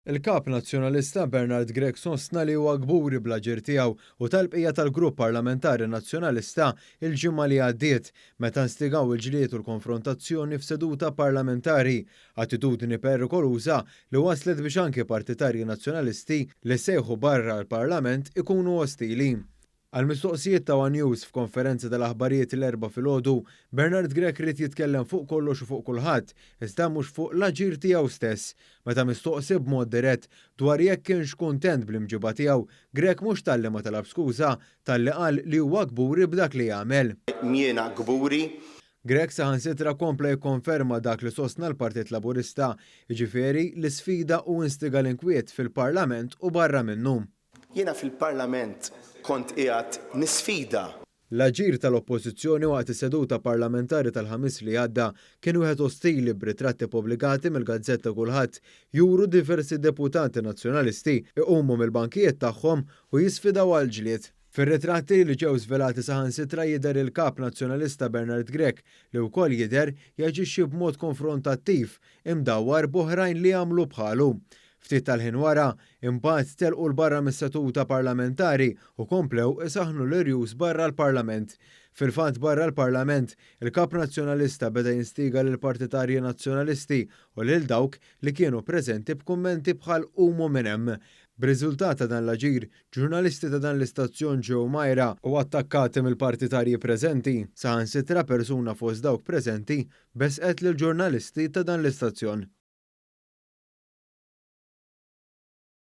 Il-Kap Nazzjonalista Bernard Grech sostna li huwa kburi bl-aġir tiegħu u tal-bqija tal-Grupp Parlamentari Nazzjonalista l-ġimgħa li għaddiet meta nstigaw il-ġlied u l-konfrontazzjoni f'seduta parlamentari, attitudni perikoluża li wasslet biex anki partitarji Nazzjonalisti li ssejħu barra l-Parlament ikunu ostili. Għal mistoqsijiet ta' one News f'konferenza tal-aħbarijiet l-Erbgħa filgħodu, Bernard Grech ried jitkellem fuq kollox u fuq kulħadd, iżda mhux fuq l-aġir tiegħu stess. Meta mistoqsi b'mod dirett dwar jekk kienx kuntent bl-imġiba tiegħu, Grech mhux talli ma talab skuża, talli qal li huwa kburi b'dak li għamel. Jiena kburi. Grech saħansitra kompla jikkonferma dak li sostna l-Partit Laburista, jiġifieri li sfida u instiga l-inkwiet fil-Parlament u barra minnu. Jiena fil-Parlament kont qiegħed nisfida. L-aġir tal-Oppożizzjoni waqt is-seduta parlamentari tal-Ħamis li għadda kien wieħed ostili b'ritratti ppubblikati mill-gazzetta Kulħadd juru diversi deputati Nazzjonalisti iqumu mill-bankijiet tagħhom u jisfidaw għall-ġlied. Fir-ritratti li ġew żvelati saħansitra jidher il-Kap Nazzjonalista Bernard Grech li wkoll jidher jaġixxi b'mod konfrontattiv imdawwar b'oħrajn li għamlu bħalu. Ftit tal-ħin wara, imbagħad telqu 'l barra mis-setuta parlamentari u komplew isaħħnu l-irjus barra l-Parlament. Fil-fatt barra l-Parlament, il-Kap Nazzjonalista beda jinstiga lill-partitarji Nazzjonalisti u lil dawk li kienu preżenti b'kummenti bħal qumu minn hemm. B'riżultat ta' dan l-aġir, ġurnalisti ta' dan l-istazzjon ġew mgħajra u attakkati mill-partitarji preżenti. Saħansitra persuna fost dawk preżenti besqet lill-ġurnalisti ta' dan l-istazzjon.